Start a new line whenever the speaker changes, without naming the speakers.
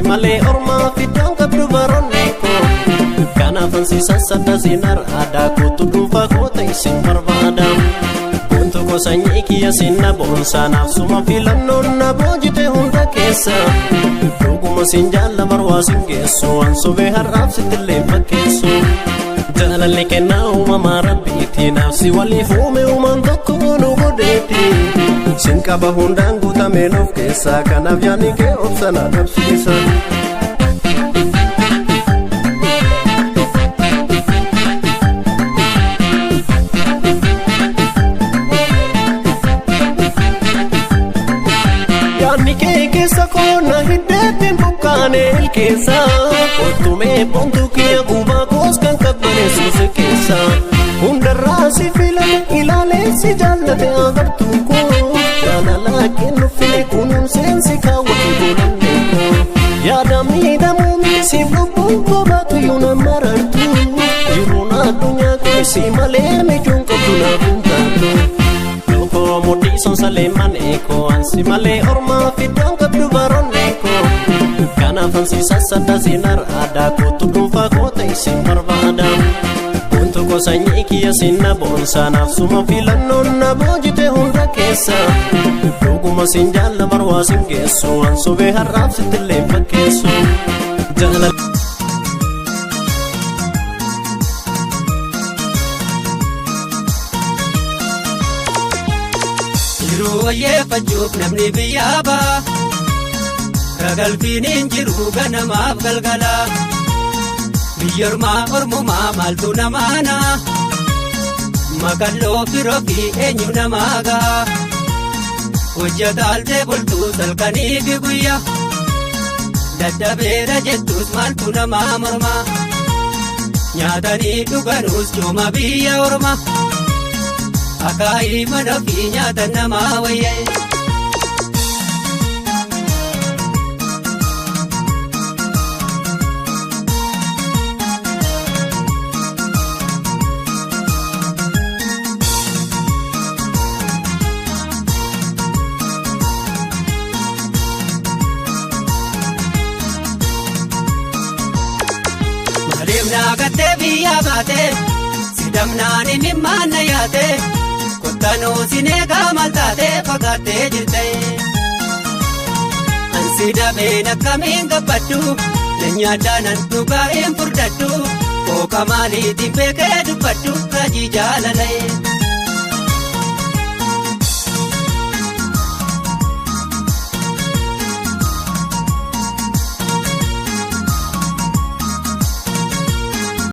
Malee ormaa fidaan qabdu baroonnee koo kanaafan si sassabda sinar aadaa kootu dhuunfaa koota isin barbaada. Wanti gosa kiyya sinna boonsaa naaf suma filannoon na boojite hunda keessa. Dhuguma sin jaalla barwaa sin geessu waan sobee har'aaf sittillee fakkeessu. Jaalalli kennaa uumamaa rabbiitti naaf si waliif uume uumaan tokko nu godheetti. Sin qaba hundaan guutamee nuuf keessaa kanaaf yaadni kee obsa na dhabsiisa. Yaadni kee keessa koona hiddeetti buqqaane ilkeessa. Ottumee boontuu kiyya gubaa koos kan qabbaneessu si keessa. Hundarraa si filate ilaalee si jaallate agartuu koo. Jaalalaa kennu file kunuunseen si kaawwate godhanne koo. Yaada miidhamuu miti siif lubbuun koo baatu iyyuu na marartu. Jiruun addunyaa kun si malee mijuun qabdu naaf hin taatu. Lookoo mudhii sonsalee manee koo ansi malee ormaa fidaan qabdu baroonnee koo. Kanaafan si sassabda sinar aadaa kootu dhuunfaa koota isin barbaada. Wanti gosa kiyya sinna boonsaa naaf suma filannoon na boojite hunda keessa. Dhuguma sin jaalla barwaa sin geessu waan sobee har'aaf sittillee fakkeessu. Jaalala.
Yeroo wayyeeffachuuf namni biyyaa ba'a. Ragalfiin hin jiru ganamaaf galgala. Biyya ormaa ormumaa maaltu namaana? Makalloo firoo fi eenyu namaa ga'a? Hojjataaltee bultuu salkanii fi guyyaa. Dadhabeera jettus maaltu namaa morma? Nyaatanii dhuganuus cooma biyya orma. Akaayii mana ofii nyaatan namaa wayyee. Maaliif naagattee biyyaa baatee sidhamnaan imimmaan na yaatee kottanuu sinee qaamal taatee fagaattee jirte. Ansi dameen akkamiin gabbadhu nyaadhaan dhugaa hin furdadhu kooka maaliitiin beekee dubbadhu raajii jaalalee.